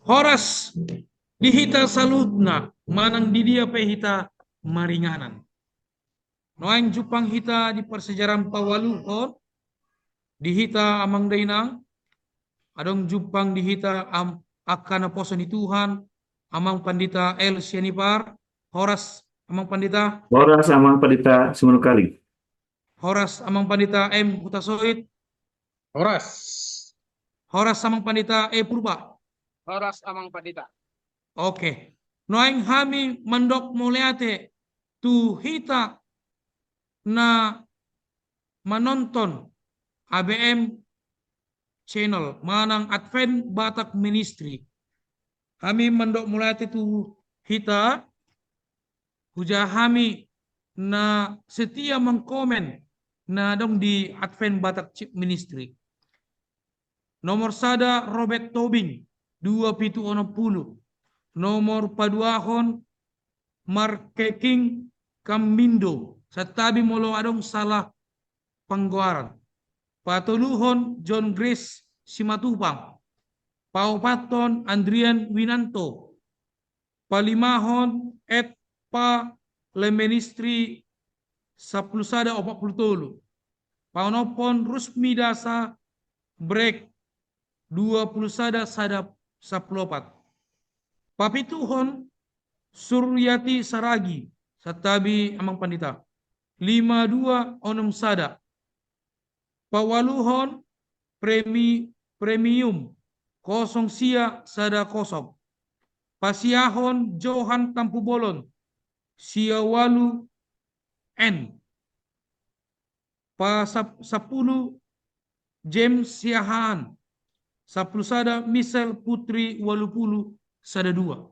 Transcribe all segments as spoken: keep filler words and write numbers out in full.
Horas di hita saluhutna, manang di dia pe hita maringanan. Nuaeng jumpang hita di parsiajaran paualuhon, di hita amang dainang, adong jumpang di hita am-, angka naposo ni Tuhan, Amang Pandita L Sianipar. Horas, Amang Pandita. Horas, Amang Pandita Simanungkalit. Horas, Amang Pandita M Hutasoit. Horas. Horas, Amang Pandita E Purba. Horas, Amang Pandita. Oke. Nuaeng hami mandok mauliate tu hita na manonton A B M channel manang Advent Batak Ministry. Hami mandok mauliate tu hita, hujaha hami na setia mangkomen na adong di Advent Batak Chi-, Ministry. Nomor sada, Robert Tobing, dua pitu onom pulu. Nomor paduahon, Markeking Kamindo, santabi molo adong salah panggoaran. Patoluhon, John Grace Simatupang. Paopathon, Andrian Winanto. Palimahon, Ed Pa Leministri, sampulu sada opat pulu tolu. Paonomhon, Rusmi Dasa Brek, dua pulu sada sada sampulu opat. Papituhon, Suryati Saragi, santabi Amang Pandita, lima dua onom sada. Paualuhon, premi-, premium, kosong sia sada kosong. Pasiahon, Johan Tampubolon, sia ualu N. Pa sap-, sampulu, James Siahaan, sampulu sada, Michelle Putri, ualu pulu sada dua.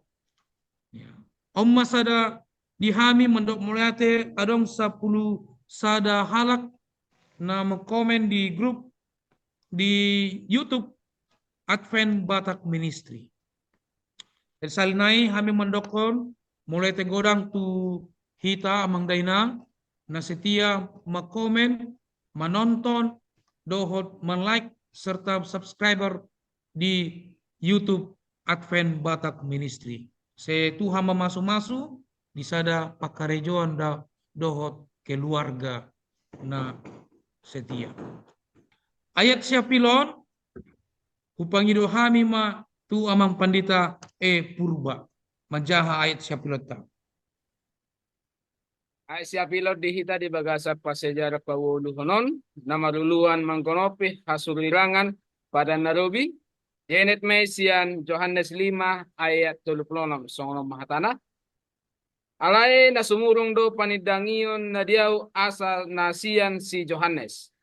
Ya. On ma sada di hami mandok mauliate, adong sampulu sada halak na mangkomen di grup di YouTube Advent Batak Ministry. Jadi sahali nai hami mandokkon mauliate godang tu hita amang dainang na setia mangkomen, manonton, dohot man-like serta subscriber di YouTube Advent Batak Ministry. Sai Tuhan mamasu-masu di sada pangkarejoan da-, dohot keluarga na setia. Ayat siapilon, hupangido hami ma tu Amang Pandita E Purba manjaha ayat siapilonta. Ayat siapilon di hita di bagasan parsiajaran paualuhon on, na marulaon manggonopi hasurirangan padan na robi, dienet ma i sian Johannes lima ayat tolu pulu onom, songon on ma hatana. Alai na sumurung do panindangion na di ahu asa na sian si Johannes.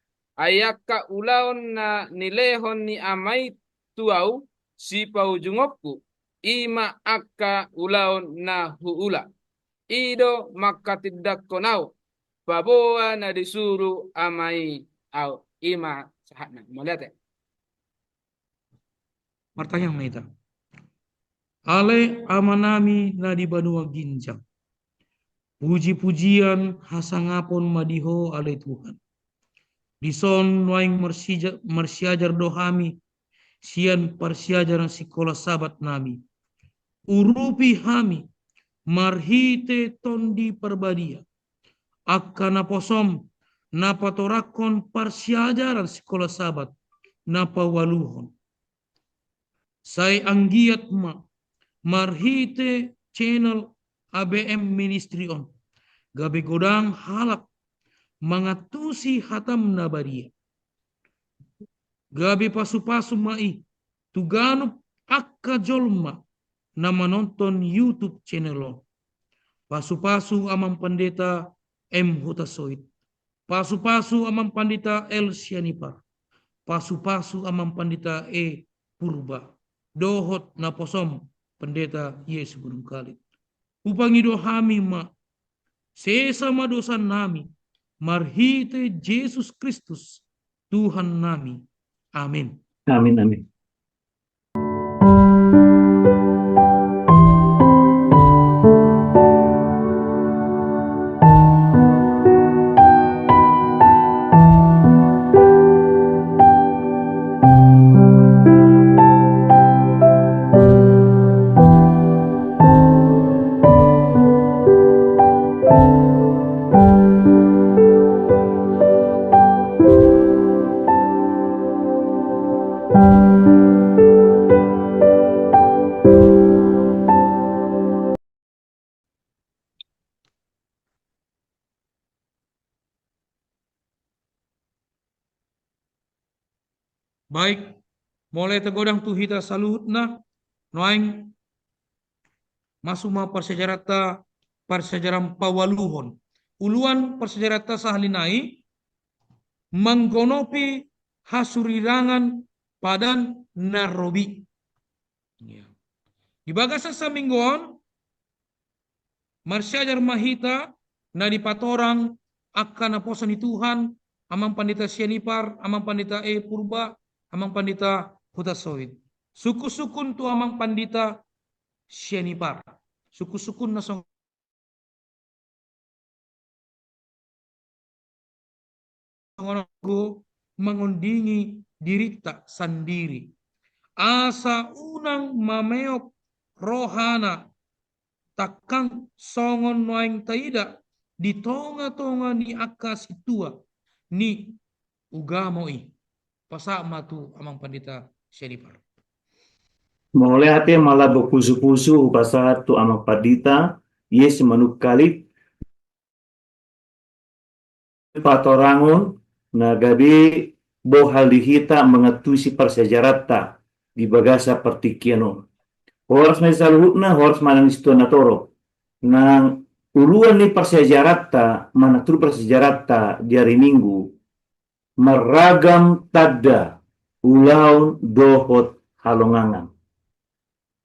Ai angka ulaon na nilehon ni Ama i tu ahu sipaujungonku, i ma angka ulaon na huula. I do manghatindanghon ahu, paboa na disuru Ama i ahu. I ma sahatna. Mauliate. Martangiang ma hita. Ale Amanami na di banua ginjang, puji-pujian hasangapon ma di Ho ale Tuhan. Dison nuaeng marsija-, marsiajar do hami sian parsiajaran sikola Sabat nami. Urupi hami marhite Tondi Parbadia angka naposom na patorangkon parsiajaran sikola Sabat na paualuhon. Sai anggiat ma marhite channel A B M Ministry on, gabe godang halak mangantusi hatam na badia. Gabe pasu-pasu ma i tu ganup angka jolma na manonton YouTube channel on. Pasu-pasu Amang Pandita M Hutasoit. Pasu-pasu Amang Pandita L Sianipar. Pasu-pasu Amang Pandita E Purba. Dohot naposom Pandita Yesus Burungkalit. Hupangido hami ma, sesa ma dosa nami, marhite Jesus Kristus, Tuhan nami. Amin. Amin, amin. Baik, mauliate godang tu hita saluhutna. Nuaeng masuk ma parsiajaranta, parsiajaran paualuhon. Uluan parsiajaranta sahali nai, manggonopi hasurirangan padan na robi. Di bagasan saminggu on, marsiajar ma hita na dipatorang angka naposo ni Tuhan, Amang Pandita Sianipar, Amang Pandita E Purba, Amang Pandita Hutasoit. Sungkun-sungkun tu Amang Pandita Sianipar. Sungkun-sungkun na songon songon on, mangondingi dirinta sandiri, asa unang mameop rohana, tangkas songon nuaeng taida di tonga-tonga ni angka sintua ni ugamo i. Pasahat ma tu Amang Pandita Sianipar. Mauliate ma lambok pusu-pusu hupasahat tu Amang Pandita, ia simanungkalit patorangon na gabe bohal di hita mangantusi parsiajaranta di bagasan partingkian on. Horas ma di saluhutna, horas ma nang di sintua na torop. Nang uluan ni parsiajaranta, manang tutur parsiajaranta di ari Minggu, marragam tanda, ulaon dohot halongangan.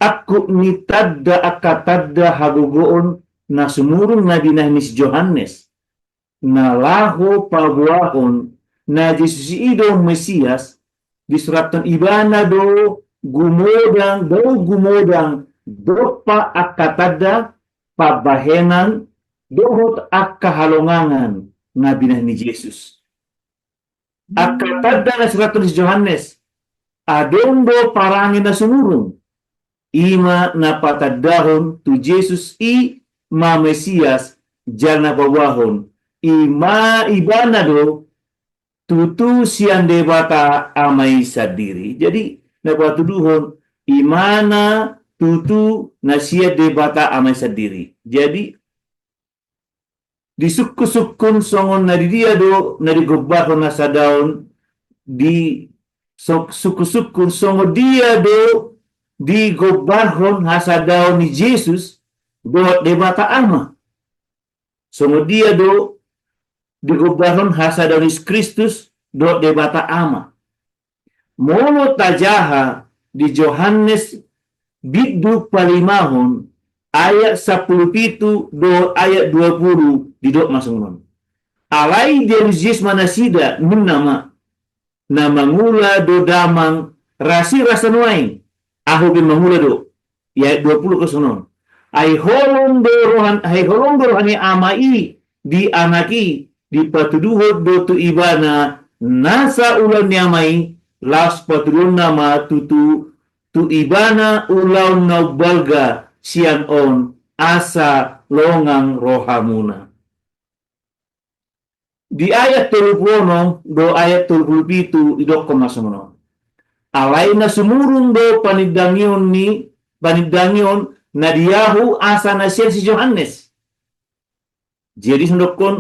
Angkup ni tanda, angka tanda hagogoon na sumurung na binahen ni si Johannes, na laho paboahon na Jesus i do Mesias, disurathon ibana do gumodang, dao gumodang dompak angka tanda, pambahenan dohot angka halongangan na binahen ni Jesus. Angka tanda na disurathon si Johannes, adong do parange na sumurung, i ma na patandahon tu Jesus i ma Mesias, jala na paboahon, i ma ibana do tutu sian Debata Ama i sandiri. Jadi, na patuduhon, ibana tutu na sian Debata Ama i sandiri. Jadi, disungkun-sungkun songon na di dia do na digombarhon hasadaon di so-, sungkun-sungkun songon dia do digombarhon hasadaon ni Jesus dohot Debata Ama. Songon dia do digombarhon hasadaon ni Jesus Kristus dohot Debata Ama. Molo tajaha di Johannes bindu palimahon ayat sampulu pitu dohot ayat dua pulu, didok ma songon on. Alai dialusi Jesus ma nasida, ninna ma, na mangula do Damang rasirasa nuaeng, Ahu pe mangula do. Di ayat dua pulu songon on. Ai holong do rohan-, ai holong do roha ni Ama i di Anak i, dipatuduhon do tu ibana nasa ulaon ni Ama i, laos patuduhonna ma tutu tu ibana ulaon na umbalga sian on, asa longang rohamuna. Di ayat tolu pulu onom do ayat tolu pulu pitu, didokkon ma songon on. Alai na sumurung do panindangion ni, panindangion na di Ahu asa na sian si Johannes. Jadi songon dokkon,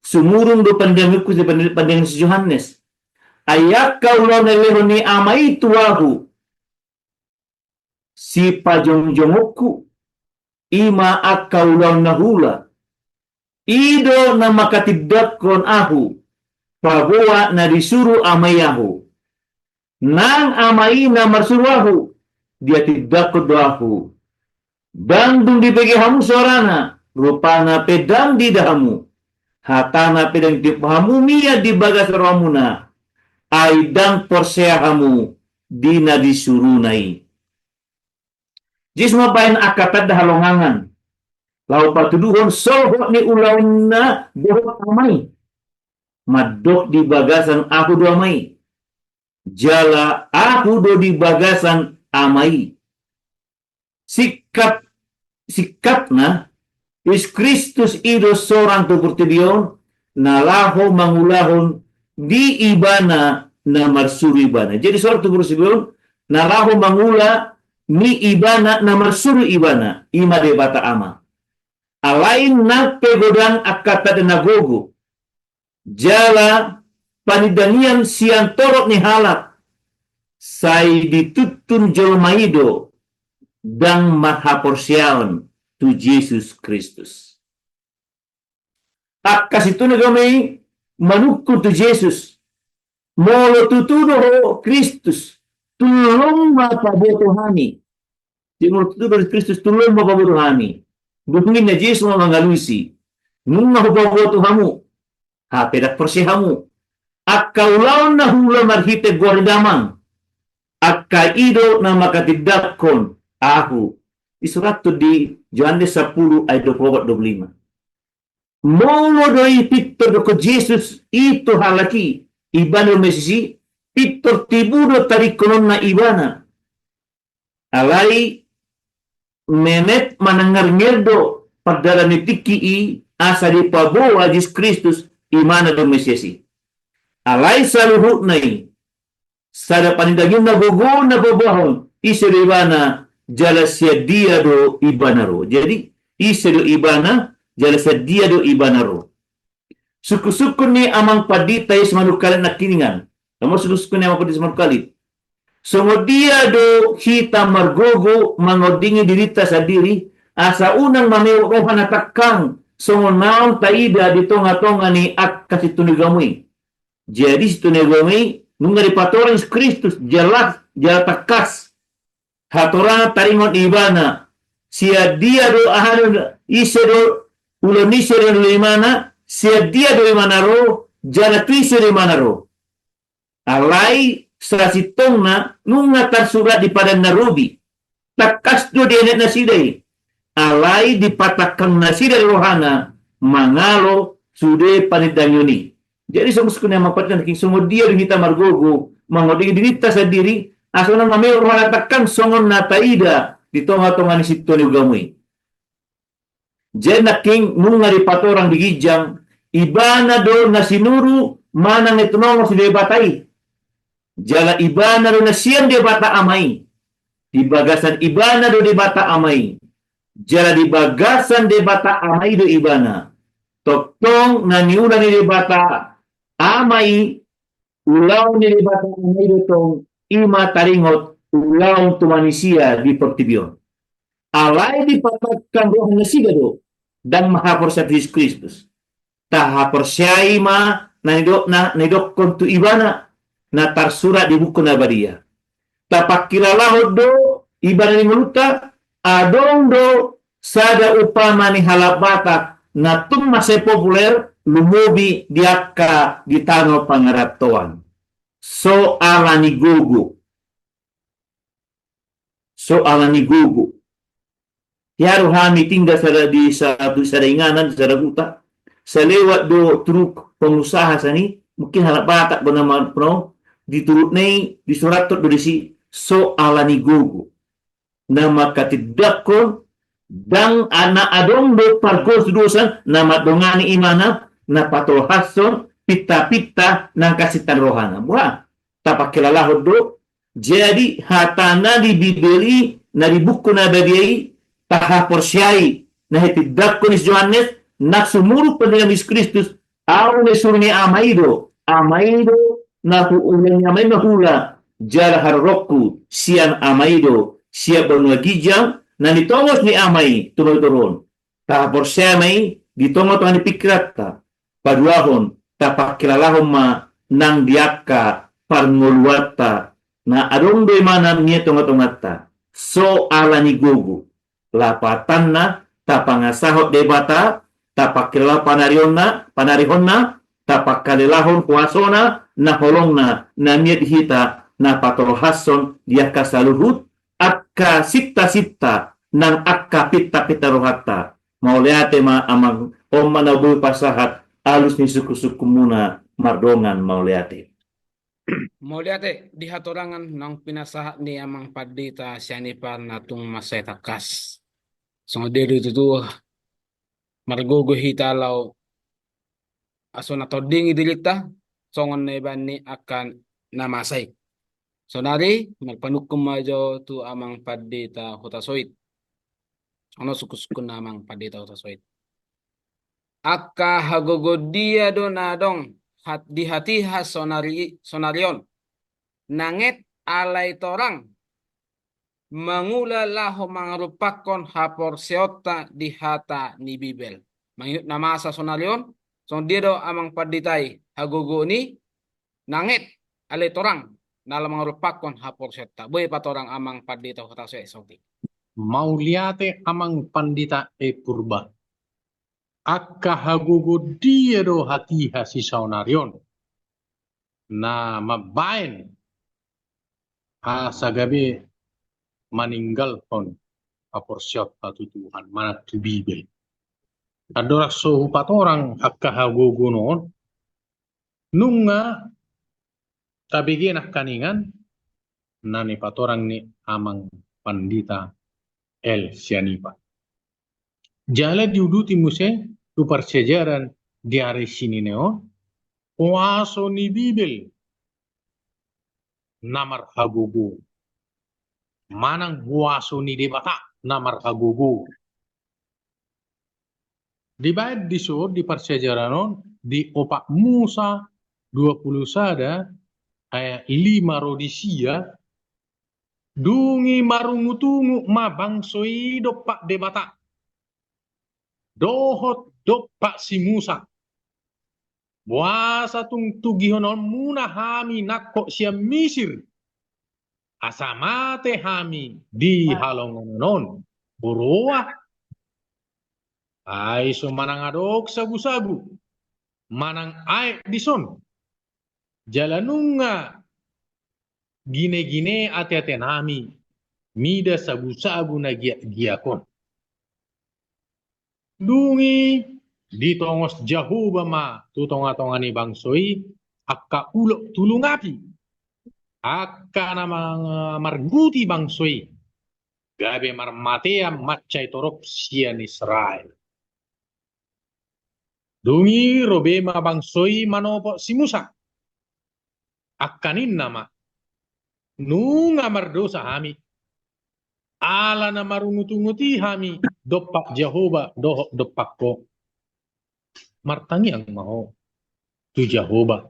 sumurung do panindangionku sian panin-, panindangion si Johannes. Ai angka ulaon na nilehon ni Ama i tu Ahu sipajongjongonku, i ma angka ulaon na huula. I do na manghatindanghon Ahu, paboa na disuru Ama i Ahu. Nang Ama i na marsuru Ahu, dihatindanghon do Ahu. Ndang dung dibege hamu suarana, rupana pe ndang diida hamu. Hatana pe ndang ditiop hamu mian di bagasan rohamuna. Ai ndang porsea hamu di na disuruna i. Jesus mambahen angka tanda halongangan laho patuduhon solhot ni ulaonna dohot Ama i. Mandok di bagasan Ahu do Ama i. Jala Ahu do di bagasan Ama i. Singkat, singkatna, Jesus Kristus i do sorang tu portibi on, na laho mangulahon ni Ibana na marsuru Ibana. Jadi sorang tu portibi on, na laho mangula ni Ibana na marsuru Ibana, i ma Debata Ama. Alai nang pe godang angka tanda na gogo jala panindangian sian torop ni halak, sai dituntun jolma i do ndang marhaporseaon tu Jesus Kristus. Angka sintua ni agama i manungkun tu Jesus. Molo tutu do ho Kristus, tulluon ma paboto hami. Jadi molo tutu do ho Kristus, tulluon ma paboto hami. Dung i ninna Jesus ma mangalusi. Nunga hupaboto hamu. Hape ndang porsea hamu. Angka ulaon na huula marhite goar ni Damang, angka i do na mangkatindangkon Ahu. Disurathon di Johannes sampulu ayat dua pulu opat, dua pulu lima. Molo do i pintor dokkon Jesus i tu halak i, Ibana do Mesias i, pintor tibu do taringkononna Ibana. Alai memet manangarnger do pardalan ni tingki i asa dipaboa Jesus Kristus Ibana do Mesias i. Alai saluhutna i sada panindangionna gogo na paboahon, ise do Ibana jala sian dia do Ibana ro. Jadi ise do Ibana jala sian dia do Ibana ro. Sungkun-sungkun ni amang pandita i Simanungkalit nangkiningan. Nomor sungkun-sungkun ni amang pandita Simanungkalit. Songon dia do hita margogo mangondingi dirinta sandiri, asa unang mamehut roha na tangkang, songon naung taida di tonga-tonga ni angka sintua ni agama i. Jadi sintua ni agama i nunga dipatorang Jesus Kristus, jelas, jala tangkas. Hatorangan taringot Ibana. Sian dia do, aha do, ise do, ulaon ise do Ibana, sian dia do Ibana ro, jala tu ise do Ibana ro. Alai sasintongna nunga tarsurat di Padan na Robi. Tangkas do dienet nasida i. Alai dipatangkang nasida rohana mangalo sude panindangion i. Jadi sungkun-sungkun ni amang pandita nangkin, songon dia do hita margogo mangondingi dirinta sandiri, asa unang mamehut roha na tangkang songon na taida di tonga-tonga ni sintua ni agama i. Jadi nangkin nunga dipatorang di ginjang, Ibana do na sinuru manang na tinongos ni Debata i. Jala Ibana do na sian Debata Ama i. Di bagasan Ibana do Debata Ama i. Jala di bagasan Debata Ama i do Ibana. Tongtong na niula ni Debata Ama i, ulaon ni Debata Ama i do tong, i ma taringot ulaon tu manisia di portibi on. Alai dipatangkang roha nasida do, ndang marhaporseaon tu Jesus Kristus. Tahaporseai ma na nido-, na, na nidokkon tu Ibana, na tarsurat di buku na badia. Tapangkilalahon do Ibana di ngolunta, adong do sada umpama ni halak Batak na tung mansai populer lumobi di angka di tano pangarantoan. So ala ni gogo. So ala ni gogo. Hea do hami tinggal sada di sa-, di sada inganan, di sada huta. Salewat do turuk pengusaha sian i, mungkin halak Batak do na ma-, no, di turukna i disurathon do disi, so ala ni gogo. Na mangkatindangkon, ndang, na adong do pargosdosan na mandongani imana, na patolhashon pinta-pinta na angka sintua ni rohana. Boha, tapangkilalahon do. Jadi hatana di Bibel i, na di buku na badia i, tahaporseai na ditindangkon ni si Johannes, na sumurung panindangan Jesus Kristus, Ahu na disuru ni Ama i do, Ama i do na huula, ni Ama i ma huula, jala haroroku sian Ama i do, sian banua ginjang na nitongos ni Ama i tu banua toru on. Tahaporseai ma i di tonga-tonga ni pingkiranta. Paduahon, tapangkilalahon ma nang di angka parngoluanta na adong do imana di tonga-tonganta. So ala ni gogo. Lapatanna, tapangasahon Debata, tapangkilala panarionna, panarihonna, tapangkalelahon huasona na holongna na mian di hita, na patolhashon di angka saluhut angka sinta-sinta nang angka pinta-pinta rohanta. Mauliate ma amang, on ma na boi pasahat alus ni sungkun-sungkunmuna mardongan mauliate. Mauliate di hatorangan naung pinasahat ni amang pandita sian i, par na tung mansai tangkas. Songon dia do tutu margogo hita laho asa unang tondingi dirinta songon na ibaen ni angka na masa i. Saonari marpanungkun ma jo tu amang pandita Hutasoit. Songon on sungkun-sungkun ni amang pandita Hutasoit. Angka hagogoon dia do na adong hat-, di hatiha saonari, saonari on. Nanget alai torang mangula laho mangarumpakkon haporseaonta di hata ni Bibel. Mangihuthon na masa saonari on, songon dia do amang pandita i hagogoon i? Nanget, alai torang na laho mangarumpakkon haporseaonta. Boi patorang amang pandita huhataso i saotik. Mauliate amang pandita i Purba. Angka hagogoon dia do hatiha sisaonari on na mambaen asa gabe maninggalhon haporseaonta tu Tuhan manang tu Bibel. Andorang so hupatorang angka hagogoon on, nunga tabege nangkiningan na nipatorang ni amang pandita L Sianipa. Jala diuduti muse tu parsiajaran di ari Sinine on, huaso ni Bibel na marhagogoon manang huaso ni Debata na marhagogoon. Dibaen dison di parsiajaran on di opat Musa dua pulu sada ayat lima ro di sia, dung i marungutungut ma bangso i dompak Debata dohot dompak si Musa. Boasa tung tugihononmuna hami nangkok sian Misir, asa mate hami di halongonan on, huroha? Ai so manang adong sagusagu manang aek dison, jala nunga ginegine ateatenami mida sagusagu na giakgiak on. Dung i ditongos Jahowa ma tu tongatonga ni bangso i angka ulok tulung api, angka na ma-, marguti bangso i, gabe marmatean mansai torop sian Israel. Dung i ro be ma bangso i manopot si Musa. Angka ninna ma, nunga mardosa hami, ala na marungutungut i hami dompak Jahowa dohot dompak ho. Martangiang ma ho tu Jahowa,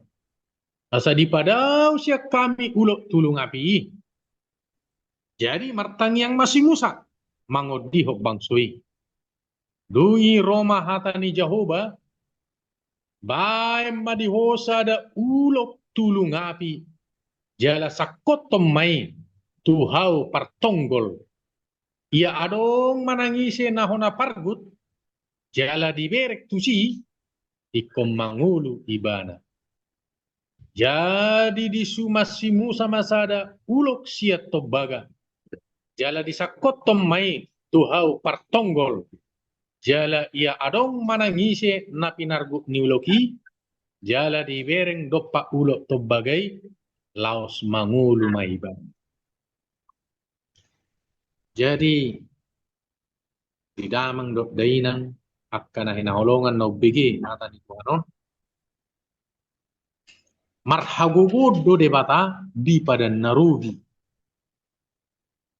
asa dipadao sian hami ulok tulung api i. Jadi martangiang ma si Musa mangondihon bangso i. Dung i ro ma hata ni Jahowa, baen ma di ho sada ulok tulung api, jala sangkothon ma i tu hau partonggol. Ia adong manang ise na hona pargut, jala dibereng tusi, ingkon mangolu ibana. Jadi disuma si Musa ma sada ulok sian tombaga, jala disangkothon ma i tu hau partonggol. Jala ia adong manang ise na pinargut ni ulok i, jala dibereng dompak ulok tombaga i, laos mangolu ma ibana. Jadi di damang dohot dainang, angka na hinaholongan na umbege hata ni Tuhan on, marhagogoon do Debata di Padan na Robi.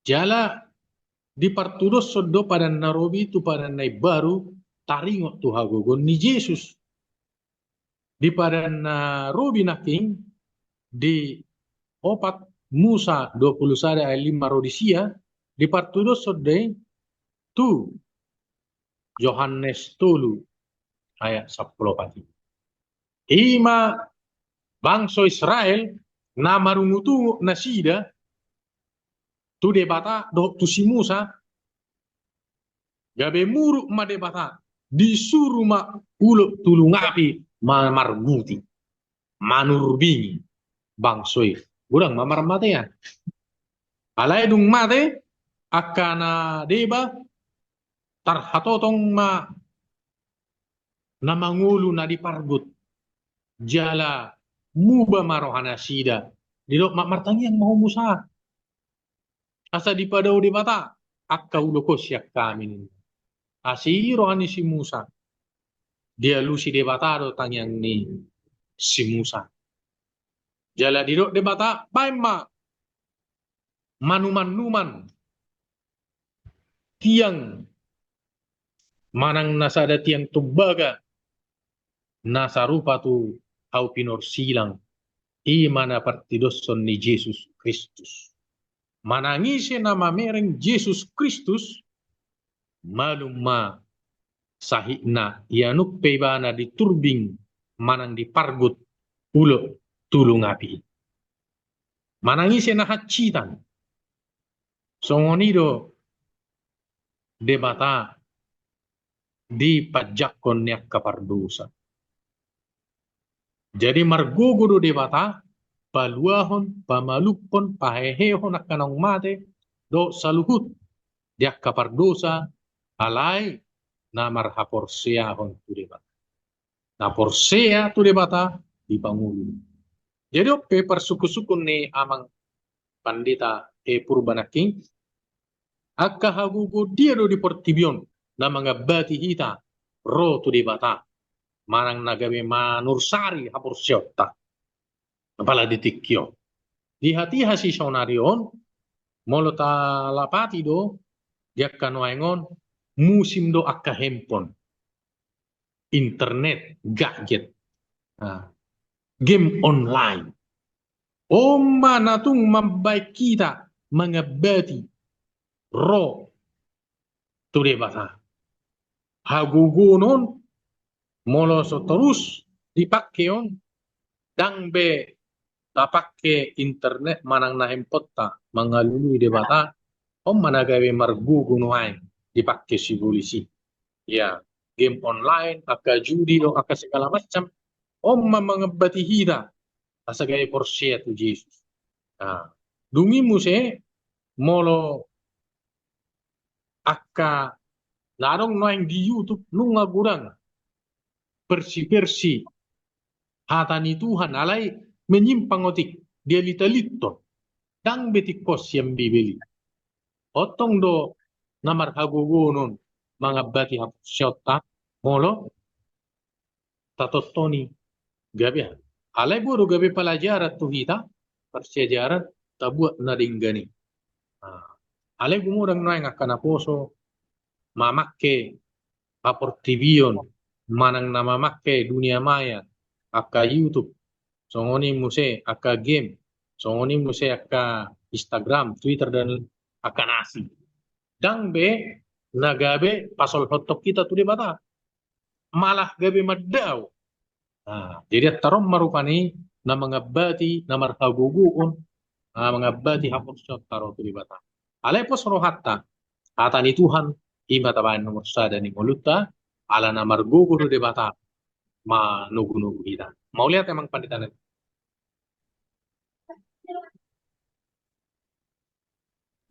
Jala dipartudoshon do Padan na Robi tu Padan na Imbaru, taringot tu hagogoon ni Jesus. Di Padan na Robi nangkin, di opat Musa dua pulu sada ayat lima ro di sia, dipartudoshon do i tu Johannes tolu ayat sampulu opat i. I ma bangso Israel na marungutungut nasida tu Debata dohot tu si Musa, gabe muruk ma Debata, disuru ma ulok tulung api ma-, marguti, manurbingi bangso i. Godang ma marmatean. Alai dung mate angka na deba, tarhatotong ma na mangolu na dipargut, jala muba ma rohanasida. Didok ma, martangiang ma ho Musa, asa dipadao Debata angka ulok on sian hami, ninna. Asi roha ni si Musa, dialusi Debata do tangiang ni si Musa. Jala didok Debata, baen ma manumannuman tiang manang na sada tiang tombaga na sarupa tu hau pinorsilang, i ma na partidoshon ni Jesus Kristus. Manang ise na mamereng Jesus Kristus, malum ma sahitna, ia nunga pe ibana diturbing manang dipargut ulok tu ulu api i. Manang ise na hansitan, songon i do Debata di panjangkon ni angka pardosa. Jadi margogo do Debata paluahon, pamalumhon, pahehehon angka naung mate dohot saluhut di angka pardosa, alai na marhaporseaon tu Debata. Na porsea tu Debata dipangolu. Jadi on pe parsungkunsungkun ni amang pandita, eh, Purba nangkin, angka hagogoon dia do di portibi on na mangambati hita ro tu Debata, manang na gabe manursari haporseaonta. Apala di tingki on. Di hatiha si saonari on, molo talapati do, di angka nuaeng on, musim do angka handphone, internet, gadget, ah, game online. On ma na tung mambaen hita mangambati ro tu Debata. Hagogoon on, molo so torus dipangke on, ndang be tapangke internet manang na handphoneta mangalului Debata, on ma na gabe margogo nuaeng dipangke sibolis i. Ya, game online, angka judi do, angka segala macam, on ma mangambati hita asa gabe porsea tu Jesus. Nah, dung i muse molo angka na adong nuaeng di YouTube nunga godang versi-versi hata ni Tuhan, alai menyimpang otik, dialitalithon, ndang be tingkos sian Bibel i. On tong do na marhagogoon on mangambati haporseaonta, molo tatonton i gabe aha. Alai boha do gabe pelajaran tu hita, parsiajaran, tabuat na denggan i. Nah, alai gumodang nuaeng angka naposo mamangke haportibion, manang na mamangke dunia maya, angka YouTube, songon i muse angka game, songon i muse angka Instagram, Twitter, dan angka na asing. Ndang be na gabe pasolhothon hita tu Debata, malah gabe mandao. Nah, jadi antar on ma rupani na mangambati, na marhagogoon, na mangambati haporseaonta ro tu Debata. Alai pos rohanta, hata ni Tuhan, i ma tabaen nomor sada ni ngolunta, ala na margogo do Debata manogunogu hita. Mauliate amang pandita nami.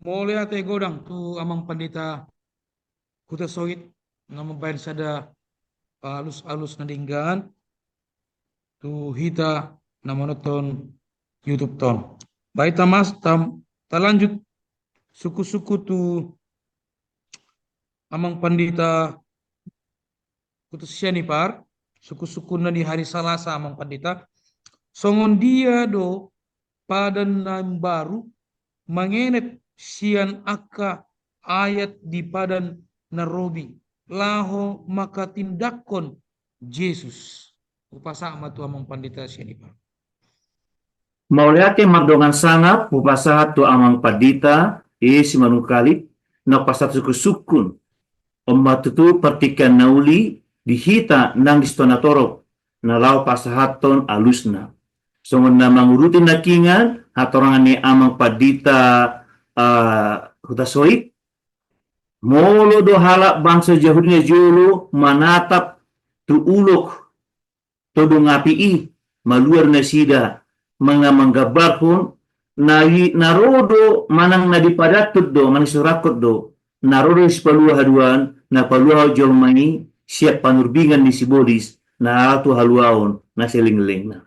Mauliate godang tu amang pandita Hutasoit na mambaen sada alusalus na denggan tu hita na manonton YouTube on. Baik, ta mas, ta, talanjut sungkunsungkun tu amang pandita Huta Sianipar, sungkunsungkunna di hari Salasa, amang pandita. Songon dia do padan na imbaru mangenet sian angka ayat di padan na robi laho manghatindanghon Jesus? Hupasahat ma tu amang pandita Sianipar. Mauliate mardongan sangap hupasahat tu amang pandita, i Simanungkalit, na hupasahat sungkunsungkun. On ma tutu partingkian na uli di hita nang di sitongah na torop, na laho pasahathon alusna. Songon na manguruti nangkiningan hatorangan ni amang pandita, ah, Hutasoit, molo do halak bangso Jahudi na jolo manatap tu ulok tondung api i, maluar nasida, manga-, manggambarhon, na i, na ro do, manang na dipadanhon do, manang disurathon do, na ro do sipalua haduan, na paluahon jolma i sian panurbingan ni sibolis, na laho tu haluaon na saleleng-lelengna.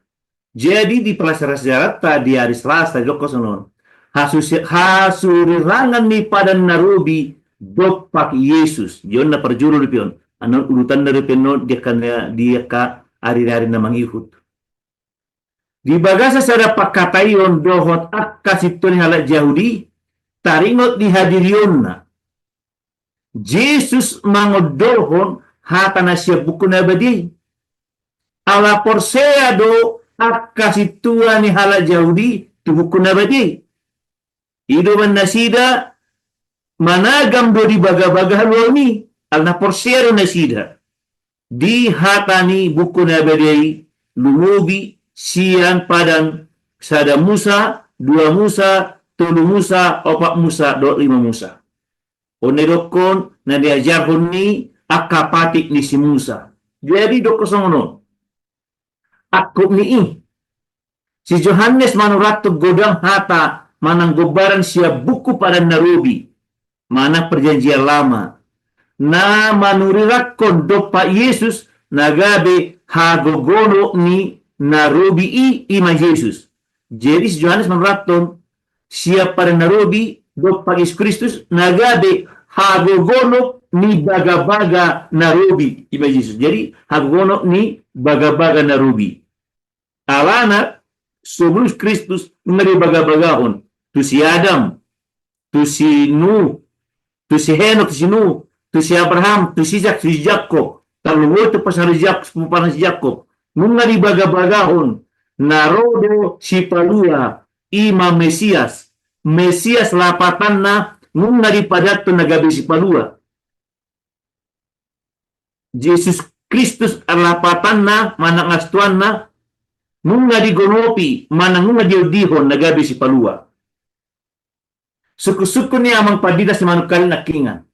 Jadi di pelajaran sejarahta di hari Selasa didokkon songon on. Hasu-, hasurirangan ni padan na robi dompak Yesus. Jolo na parjolo dope on. Annon urutanna dope on di angka, di angka ari-ari na mangihut. Di bagasan sada pangkataion dohot angka sintua ni halak Jahudi, taringot di hadirionna. Jesus mangondolhon hata na sian Buku na Badia i. Ala porsea do angka sintua ni halak Jahudi tu Buku na Badia i. I do umbahen nasida managam do di bagabaga haluaon i, ala na porsea do nasida di hata ni buku na badia i, lumobi sian padan sada Musa, dua Musa, tolu Musa, opat Musa, dohot lima Musa. On na didokkon, na diajarhon ni angka patik ni si Musa. Jadi dokkon songon on. Angkup ni i. Si Johannes manurathon godang hata manang gombaran sian buku padan na robi, manang perjanjian lama. Na manurirakkon dompak Jesus na gabe hagogonop ni na robi i, i ma Jesus. Jadi si Johannes manurathon sian padan na robi dompak Jesus Kristus na gabe hagogonop ni bagabaga na robi, i ma Jesus. Jadi hagogonop ni bagabaga na robi. Alana, sebelum Kristus nunga dibagabagahon tu si Adam, tu si Nuh, tu si Henok, tu si Nuh, tu si Abraham, tu si Isak, tu si Jakob, tarlumobi tu parsahali Jakob, parsahali Jakob. Nunga dibagabagahon na ro do Sipalua, i ma Mesias. Mesias lapatanna nunga dipadathon na gabe Sipalua. Jesus Kristus lapatanna manang astuanna nunga digonopi manang nunga diondihon na gabe Sipalua. Sungkunsungkun ni amang pandita simanungkalit nangkiningan.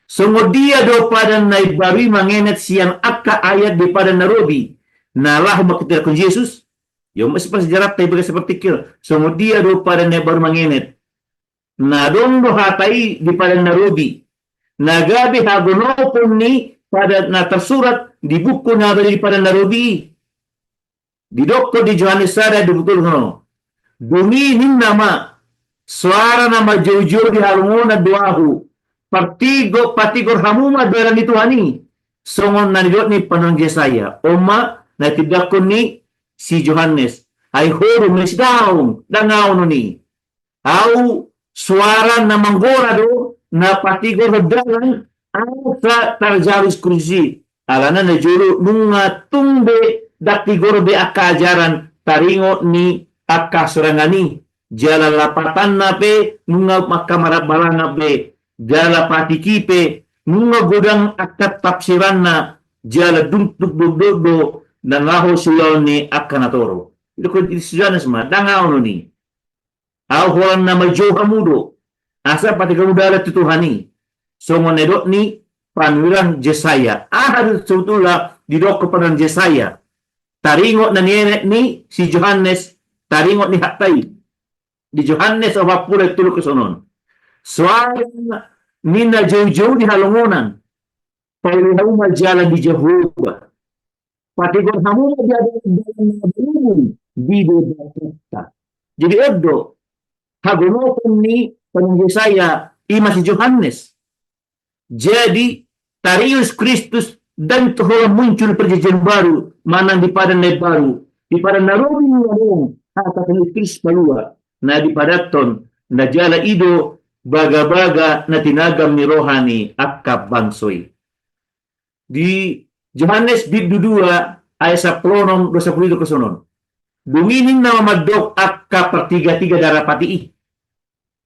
Songon dia do padan na imbaru i mangenet sian angka ayat di padan na robi, na laho mangkitirakhon Jesus? Ia masih pas jarat tai bagas seperti kira. Songon dia do padan na imbaru mangenet. Na adong do hata i di padan na robi. Na gabe hagonopon ni padan na tarsurat di buku na badia di padan na robi i. Didokkon di Johannes sada dua pulu tolu, dung i ninna ma, soara na manjoujou di halongonan do ahu, partigor, patigor hamu ma dalan ni Tuhan i, songon na nidok ni panurirang Jesaya. On ma na tindangkon ni si Johannes, ai ho do mesidaong, ndang ahu do ni. Au soara na manggora do na patigor dalan asa tarjalo Jesus Kristus i. Alana na jolo nunga tung be ndang tigor be angka ajaran taringot ni angka sorangan i. Jala lapatanna pe nunga angka marhahabalangap be. Jala patik i pe nunga godang angka tafsiranna. Jala dung tung do, do, do na laho siulaon ni angka na torop. Didokkon si Johannes ma, ndang ahu do ni. Ahu holan na manjou hamu do, asa patigor hamu dalan tu Tuhan i. Songon na nidok ni panurirang Jesaya. Aha do sebetulna didokkon panurirang Jesaya? Taringot na nienet ni si Johannes, taringot ni hata i. Di Johannes opat pulu ayat tolu songon on. Soara ni na joujou di halongonan, pauli hamu ma jalan di Jahowa. Patigor hamu ma di dalan na balulu di Debatanta. Jadi on do hagonopon ni panurirang Jesaya, i ma si Johannes. Jadi taringot Jesus Kristus ndang holan muncul di perjanjian baru manang di padan na imbaru. Di padan na robi nunga adong hata Jesus Kristus Sipalua na dipadathon, na jala i do bagabaga na tinagam ni roha ni angka bangso i. Di Johannes bindu dua ayat sampulu onom dohot sampulu pitu songon on. Dung i ninna ma mandok angka partigatiga na ra patik i.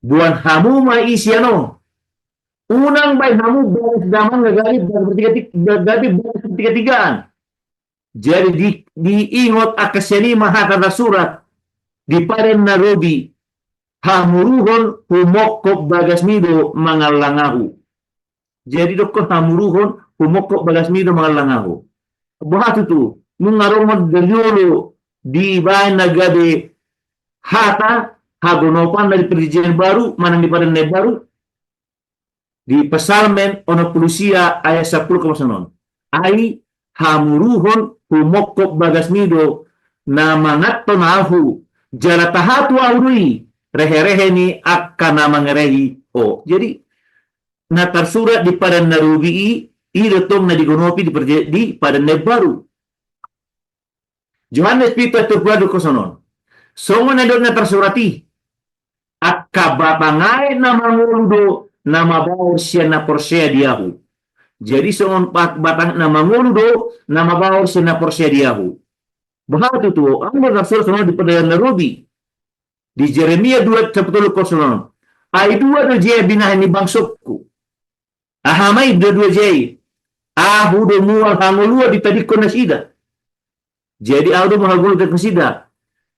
Boan hamu ma i sian on. Unang baen hamu bagas damang na gabe bagas partigati-, na gabe bagas partigatigaan. Jadi di, diingot angka sian i ma hata na tarsurat di padan na robi, hamuruhon humongkop bagasmi do mangallang ahu. Jadi dokkon hamuruhon humongkop bagasmi do mangallang ahu. Boha tutu, nunga ro ma dari jolo dibaen na gabe hata hagonopan na di perjanjian baru manang di padan na imbaru. Di Psalmen onom pulu sia ayat sampulu ma songon on. Ai hamuruhon humongkop bagasmi do na manganhon ahu, jala tahato ahu do i reherehe ni angka na mangerehi ho. Jadi na tarsurat di padan na robi i, i do tong na digonopi di perja-, di padan na imbaru. Johannes pitu ayat tolu pulu dua songon on. Songon na nidok na tarsurat i, angka batang aek na mangolu do na mabaor sian na porsea di ahu. Jadi songon bat-, batang na mangolu do na mabaor sian na porsea di ahu. Boha tutu, aha do na tarsurat songon on di padan na robi? Di Jeremia dua sapulu tolu, didok songon on: Ai dua do jea binahen ni bangsongku. Aha ma i dua-dua jea i? Ahu do mual hangoluan ditadingkon nasida. Jadi ahu do mual hangoluan ditadingkon nasida.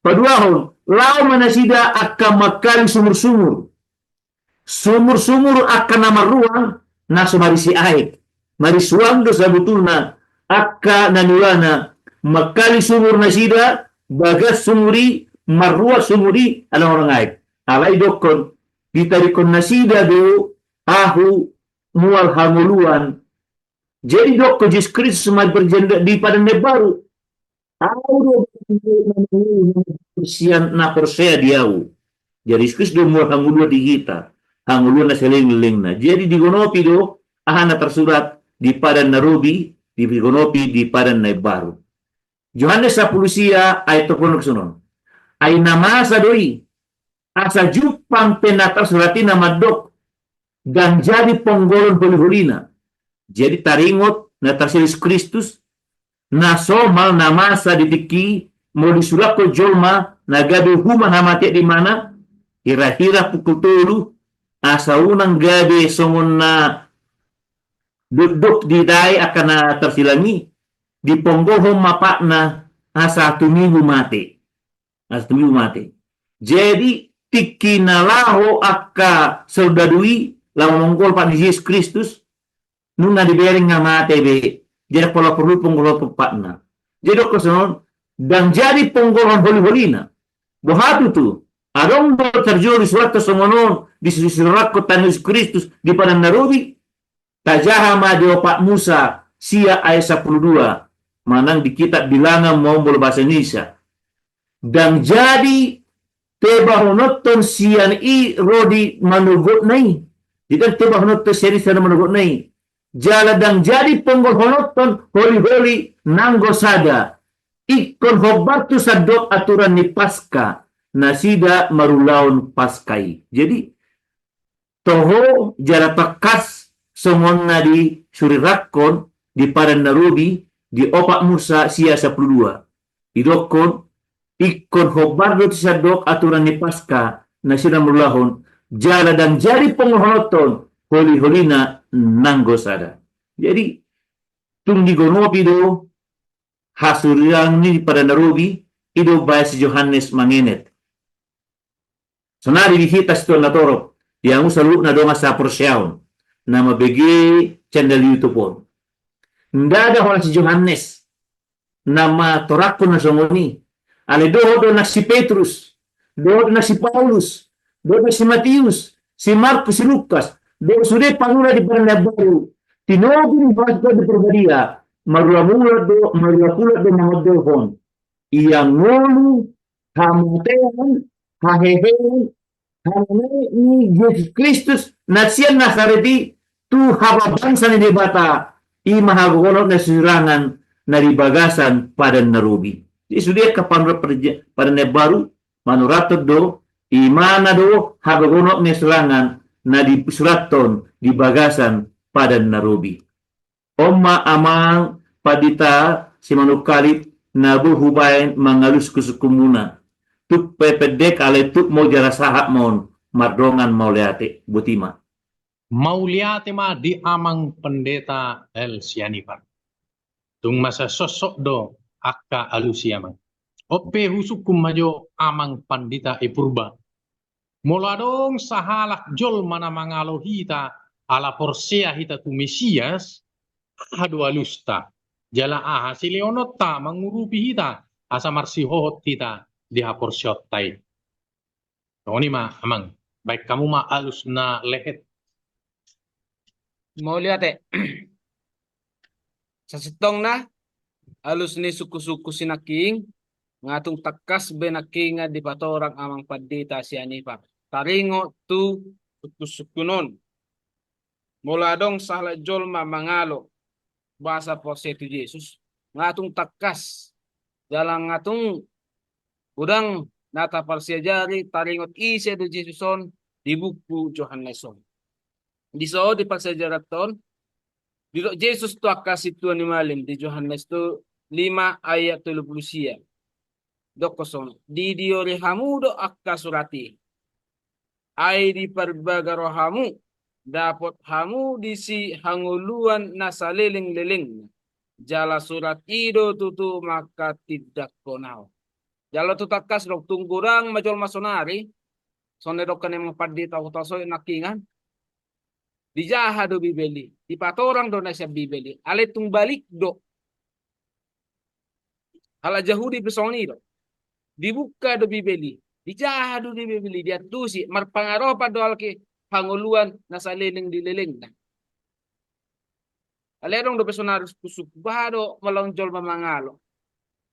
Paduahon, laho ma nasida angka mangkali sumur-sumur. Sumur-sumur angka na marruang, na so marisi aek. Marisuang do sabotulna angka na niulana. Mangkali sumur nasida, bagas sumur i, marruang sumur i, ala nunga adong aek. Alai didokkon, ditadingkon nasida do ahu mual hangoluan. Jadi didokkon Jesus Kristus ma di parjahan, di Padan na Imbaru: Ahu do sian na porsea di ahu. Jadi Jesus Kristus do mual hangoluan di hita, hangoluan na saleleng-lelengna. Jadi digonopi do aha na tarsurat di Padan na Robi, digonopi di Padan na Imbaru. Johannes sapulu sia ayat tolu pulu onom songon on: Ai na masa do i, asa jumpang pe na tarsurat i na mandok: Ndang jadi ponggolhon holi-holina. Jadi taringot na tarsurat Jesus Kristus, na somal na masa di tingki i, molo disulakhon jolma na gabe uhuman hamatean di imana, hira-hira pukul tolu, asa unang gabe songon na dokdok didae angka na tarsilang i, diponggolhon ma patna asa tumibu mate. Asa tumibu mate. Jadi tingki na laho angka soldadu i laho mamonggol pat ni Jesus Kristus, nunga dibereng nga mate be. Jadi pola porlu ponggolhon patna. Jadi didokkon songon on: Ndang jadi ponggolhon holi-holina. Boha tutu? Adong do tarjolo disurathon songon on, disurathon tentang Jesus Kristus di Padan na Robi? Tajaha ma di Opat Musa sia ayat sapulu dua, manang di kitab Bilangan ma on molo bahasa Indonesia. Ndang jadi tebahononhon sian i ro di manogotna i. Jadi ndang tebahononhon sian i ro di manogotna i. Jala ndang jadi ponggolhononhon holi-holi nanggo sada. Ingkon hombar tu sandok aturan ni Paska nasida marulaon Paska i. Jadi toho jala tangkas songon na disurirangkon di Padan na Robi di Opat Musa sia sapulu dua. Didokkon, ingkon hombar do tu sandok aturan ni Paska nasida marulaon, jala ndang jadi ponggolhononhon holi-holina nanggo sada. Jadi tung digonopi do hasurirang ni di Padan na Robi, i do baen si Johannes mangenet. Sonari di hita situan na torop, di hamu saluhutna dongan sahaporseaon na mambege channel YouTube on. Ndada holan si Johannes na matorangkon na songon i. Alai dohot do nang si Petrus, dohot nang si Paulus, dohot nang si Matius, si Markus, si Lukas, dohot sude panurat di Padan na Imbaru, tinogu ni Tuhan di Parbadia, marulakulak do, marulakulak do mangondolhon ia ngolu, hamatean, haheheon, hamanean ni Jesus Kristus na sian Nasaret i tu habangsa ni Debata, i ma hagagonop ni hasurirang na di bagasan Padan na Robi. Jadi sude angka panurat Padan na Imbaru manurathon do, i ma na do hagagonop ni hasurirang na disurathon di bagasan Padan na Robi. On ma amang pandita Simanungkalit na boi hubaen mangalus sungkun-sungkunmuna. Tung pe pendek alai tuk mau jala sahat ma on, mardongan mauliate. Boti ma. Mauliate ma di amang pendeta L Sianipar. Tung masa sosok do angka alus i amang. On pe husungkun ma jo amang pandita I Purba. Molo adong sahalak jolma na mangalo hita ala porsea hita tu Mesias, aha do alusta? Jala aha silehononta mangurupi hita asa marsihohot hita di haporseaonta i? Songon i ma amang, baen hamu ma alus na lehet. Mauliate. Sasintongna alus ni sungkun-sungkun sinangkining, nga tung tangkas be nangkiningan dipatorang amang pandita Sianipar taringot tu sungkun-sungkun on. Molo adong sahalak jolma mangalo bahasa porsea tu Jesus, nga tung tangkas jala nga tung godang na taparsiajari taringot ise do Jesus on di buku Johannes on. Di so di parsiajaranta on, didok Jesus tu angka sintua ni malim di Johannes tu lima ayat tolu pulu sia. Dokkon songon on, didiori hamu do angka surat i, ai diparbaga rohamu, dapot hamu disi hangoluan na saleleng-lelengna. Jala surat i do tutu mangkatindangkon ahu. Jala tung tangkas do, tung godang ma jolma sonari, songon na didok ni amang pandita, huhut so nangkiningan, dijaha do Bibel i, dipatorang do na sian Bibel i, alai tung balik do. Halak Jahudi pe songon i do. Dibuka do Bibel i, dijaha do di Bibel i, diantusi, marpangaropan do halak i hangoluan na saleleng ni lelengna. Alai adong dope sonari sukkun-sukkun, boha do molo jolma mangalo?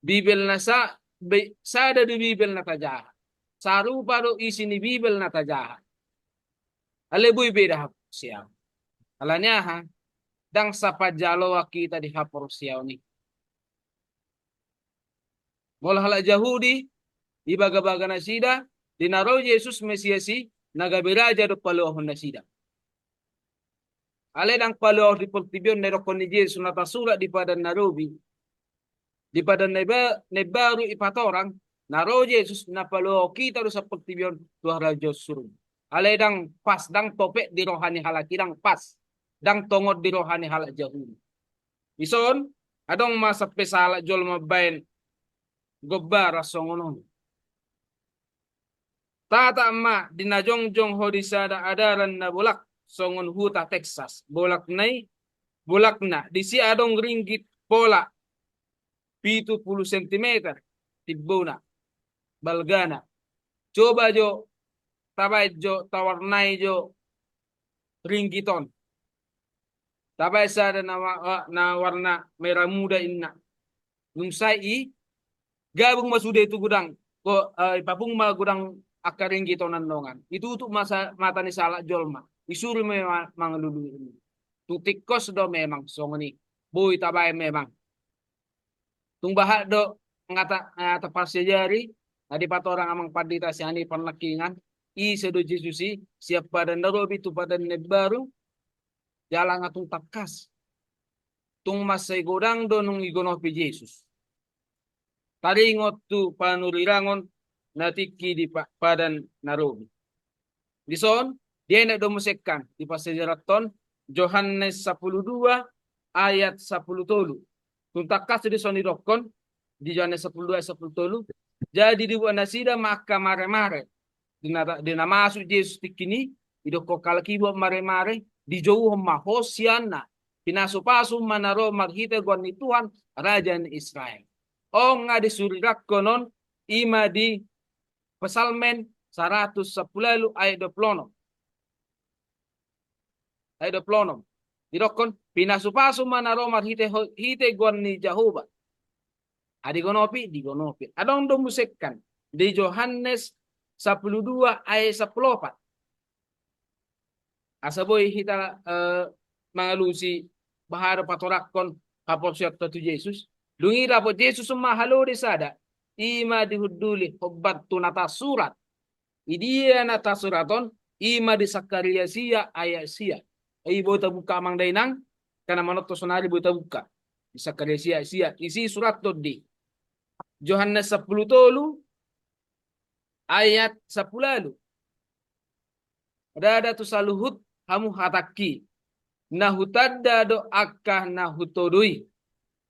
Bibel na sa-, be-, sada do Bibel na tajaha. Sarupa do isi ni Bibel na tajaha. Alai boi beda haporseaon. Alani aha? Ndang sapanjaloan hita di haporseaon i. Molo halak Jahudi, ibagabaga nasida, di na ro Jesus Mesias i, na gabe raja do paluahon nasida. Alai ndang paluahon di portibi on, na didokkon ni Jesus na tarsurat di Padan na Robi, di Padan na Imba-, na Imbaru i patorang, na ro Jesus na paluahon hita do sian portibi on tu harajaon surgo. Alai ndang pas, ndang topet di roha ni halak i, ndang pas, ndang tongon di roha ni halak Jahudi. Dison, adong ma sampe sahalak jolma mambaen gombaran songon on. Tatap ma di na jongjong ho di sada adaran na bolak, songon huta Texas. Bolakna i, bolakna, disi adong ringgit pola pitu pulu sentimeter timbona, balgana. Coba jo, tabaen jo, tawarnai jo ringgit on. Tabaen sada na wa-, na warna merah muda inna. Dung sae i, gabung ma sude tu godang, ko, eh, ipapung ma godang angka ringgit on annon. Itutup ma sa-, mata ni sahalak jolma. Isuru ma ma-, mangalului. Tung tingkos do memang songon i. Boi tabaen memang. Tung bahat do nga ta-, nga taparsiajari, na dipatorang amang pandita sian i parnangkiningan, ise do Jesus i, sian Padan na Robi tu Padan na Imbaru, jala nga tung tangkas. Tung mansai godang do nunga digonopi Jesus. Taringot tu panurirang on na tingki di Pa-, Padan na Robi. Dison, dienet do muse kan, di parsejarathon, Johannes sampulu dua ayat sampulu tolu. Tung tangkas dison didokkon, di Johannes sampulu dua ayat sampulu tolu. Jadi dibuat nasida ma angka maremare. Di na, di na masuk Jesus tingki i, didokkon halak i buat maremare, dijouhon ma, Hosianna, pinasupasu ma na ro marhite goar ni Tuhan, Raja ni Israel. On nga disurirangkon on, i ma di Psalmen saratus sampulu ualu ayat dua pulu onom. Ayat dua pulu onom. Didokkon, pinasupasu ma na ro marhite ho-, hite goar ni Jahowa. Ai digonopi, digonopi. Adong do muse kan. Di Johannes sampulu dua ayat sampulu opat. Asa boi hita, eh, mangalusi bahat do patorangkon haporseaonta tu Jesus. Dung i dapot Jesus ma halode sada, i ma dihunduli hombar tu na tarsurat. Di dia na tarsurat on, i ma di Sakaria sia ayat sia. I boi tabuka amang dainang, angka na manonton sonari boi tabuka. Di Sakaria sia ayat sia, isi surathon di Johannes sampulu tolu, ayat sampulu ualu. Ndada tu saluhut hamu hatangki, na hutanda do angka na hutodo i.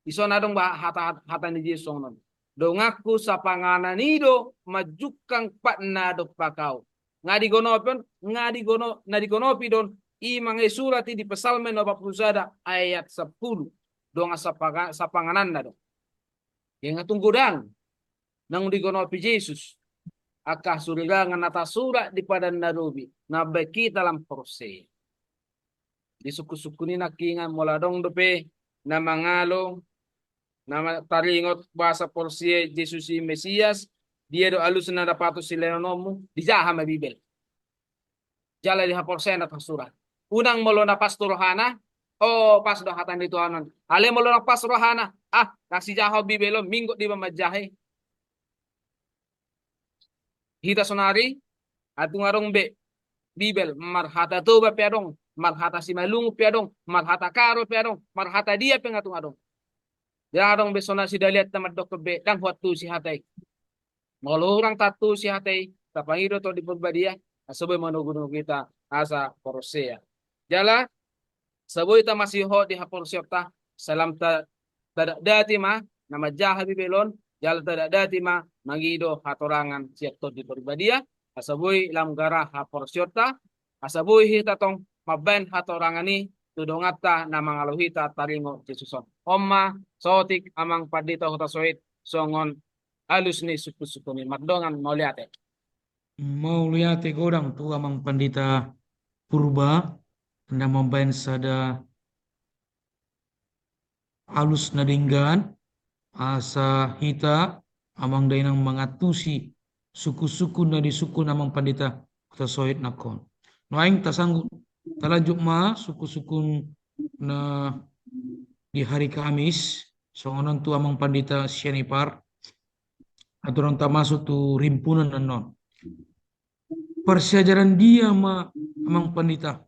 Dison adong ba hata, hata ni Jesus songon on. Donganku sapanganan i do manjungkang pat na dompak ahu. Nga digonopi on, nga digono-, na digonopi do on, i ma nga disurat i di Psalmen opat pulu sada ayat sampulu. Dongan sapanga-, sapangananna do. Ia nga tung godang naung digonopi Jesus angka surirangan na tarsurat di Padan na Robi, na mambaen hita lam porsea. Di sungkun-sungkun i nangkiningan molo adong dope na mangalo, na ma-, taringot boasa porsea Jesus i Mesias, dia do alusna na patut silehononmu, dijaha ma Bibel. Jala dihaporseai na tarsurat. Unang molo na pas tu rohana, oh, pas do hata ni Tuhan on. Alai molo na pas rohana, ah, na sijaha Bibel on, minggot do iba manjaha i. Hita sonari, atung adong be Bibel, marhata Toba pe adong, marhata Simalungun pe adong, marhata Karo pe adong, marhata dia pe nga tung adong. Ndang adong be songon na sidalianta mandokkon be, ndang huantusi hata i. Molo hurang taantusi hata i, tapangido Tondi Parbadia, asa boi manogunogu hita asa porsea. Jala, asa boi tamasihot di haporseaonta, sai lam ta-, tadatdati ma, na manjaha Bibel on, jala tadatdati ma, mangido hatorangan sian Tondi Parbadia, asa boi lam gara haporseaonta, asa boi hita tong mambaen hatorangan i tu donganta na mangalo hita taringot Jesus on. On ma saotik Amang Pandita Hutasoit songon alus ni sungkunsungkun i, mardongan mauliate. Mauliate godang tu Amang Pandita Purba na mambaen sada alus na denggan, asa hita amang dainang mangantusi sungkunsungkun na disungkun Amang Pandita Hutasoit nangkin. Nuaeng tasanggup talanjut ma sungkunsungkun na di hari Kamis, songon on tu Amang Pandita sian Ipar, andorang tamasuk tu rimpunan annon. Parsiajaran dia ma Amang Pandita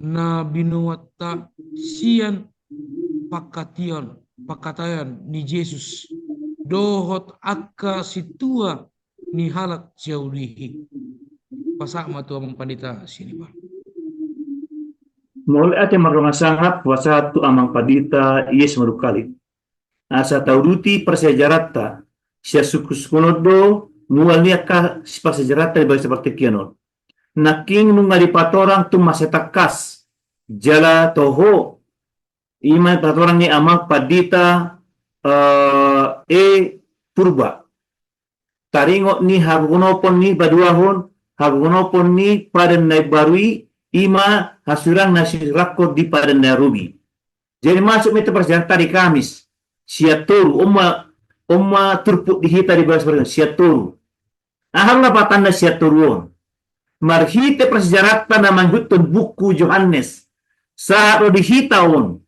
na binoanta sian pangkataion, pangkataion ni Jesus dohot angka sintua ni halak Jahudi i? Pasahat ma tu Amang Pandita sian Ipar. Mauliate mardongan sangap, pasahat tu Amang Pandita Ies Madungkalit. Asa tauduti parsiajaranta, sian sungkunsungkun on do mual ni angka parsiajaranta di bagasan partingkian on. Nangkin nunga dipatorang tumasa tangkas, jala toho, i ma patorang ni Amang Pandita, eh, E Purba. Taringot ni hagogonopon ni paduahon, hagogonopon ni Padan na Imbaru i, i ma hasurangan na siusurangkon di Padan na Robi. Jadi masuk ma i tu parsiajaranta di Kamis, sian toru, on ma, on ma turpuk di hita di bagasan partingkian, sian toru. Aha do lapatanna sian toru on? Marhite parsiajaranta na mangihuthon buku Johannes, sahat do di hita on.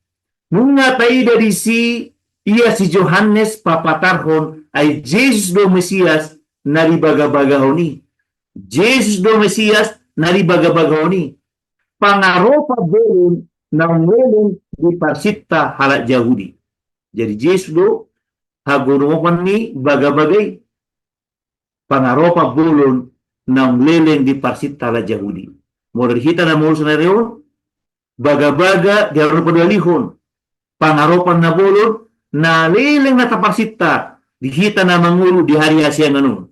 Nunga taida disi ia si Johannes papatarhon, ai Jesus do Mesias na dibagabagahon i. Jesus do Mesias na dibagabagahon i. Pangaropa bolon naung leleng di parsinta halak Jahudi. Jadi Jesus do hagogonopon ni bagabaga i. Pangaropa bolon naung leleng di parsinta halak Jahudi. Molo di hita na molo sonari on, bagabaga di ari on paduahalihon. Pangaropa na bolon na leleng na taparsinta di hita na mangolu di ari hasiangan on.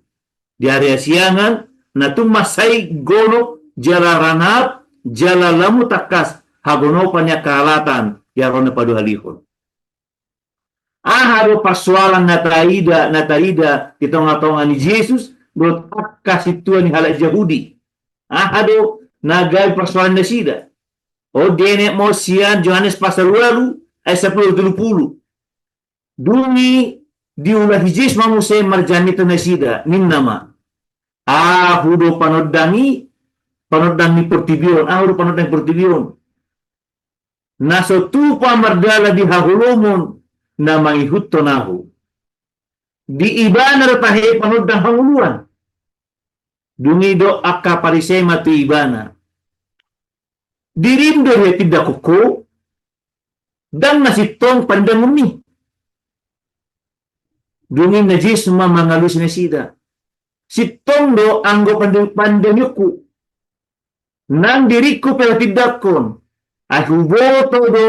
Di ari hasiangan na tung mansai gonop jala ranap jala lam tangkas hagonopan ni angka halatan di ari on na paduahalihon. Aha do parsoalan na taida, na taida di tongatonga ni Jesus dohot angka sintua ni halak Jahudi? Aha do na gabe parsoalan nasida? On dienet ma sian Johannes pasal ualu ayat sampulu tolu pulu. Dung i diulahi Jesus ma muse marjamitna nasida, ninna ma: Ahu do panondang i, panondang ni portibi on, ahu do panondang ni portibi on. Na so tupa mardalan di haholomon na mangihuthon ahu. Di ibana do tahe panondang hangoluan. Dung i didok angka Parisei ma tu ibana: Dirim do dihatindanghon ho, ndang na sintong panindangonmi. Dung i ninna Jesus ma mangalusi nasida: Sintong do anggo pande-, pandangionku. Nang diringku pe huhatindanghon, ai huboto do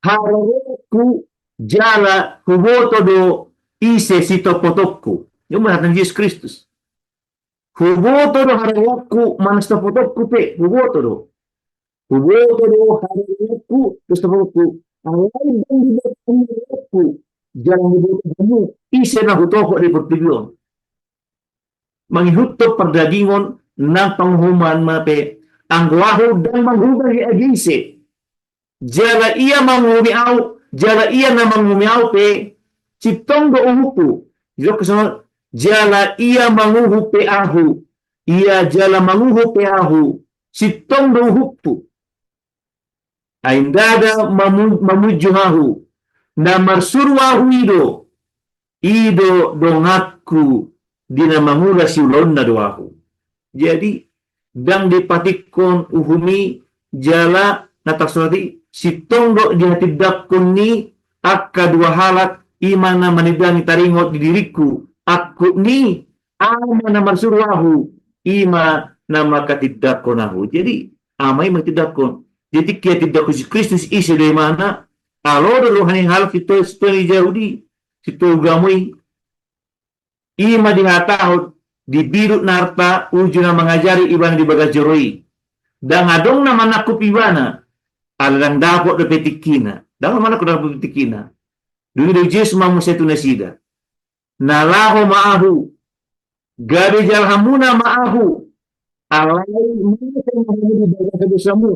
haroroanku jala huboto do ise sitopotonku. Ia ma hata ni Jesus Kristus. Huboto do haroroanku, manang sitopotonku pe, huboto do. Huboto do haroroanku, sitopotonku. Alai ndang diboto hamu haroroanku, jala huboto hamu ise na hutopot di portibi on. Mangihuthon pardagingon nang panguhuman ma pe, anggo ahu ndang manguhumi age ise. Jala ia manguhumi ahu, jala ia na manguhumi ahu pe, sintong do uhumhu. Didok songon, jala ia manguhum pe ahu, ia jala manguhum pe ahu, sintong do uhumhu. Ai ndada mamu-, mamunju ahu, na marsuru ahu i do, i do donganku, di na mangula siulaonna do ahu. Jadi, ndang dipatingkon uhum i jala na tarsurat i, sintong do dihatindanghon ni angka dua halak i ma na manindangi taringot di diringku, angkup ni Ama na marsuru ahu, i ma na manghatindanghon ahu. Jadi, Ama i manghatindanghon. Jadi, tingki hatindanghon Jesus Kristus, ise do imana, alo do roha ni halak sintua, sintua ni Jahudi, sintua ugamo i. I ma dihatahon, dibidut na arta uju na mangajari ibana di bagas joro i. Ndang adong na manangkup ibana, ala ndang dapot dope tingkina. Ndang manangkup dope tingkina. Dung i didok Jesus ma muse tu nasida: Na laho ma ahu, gabe jala hamuna ma ahu, alai mate ma hamu di bagasan dosamu,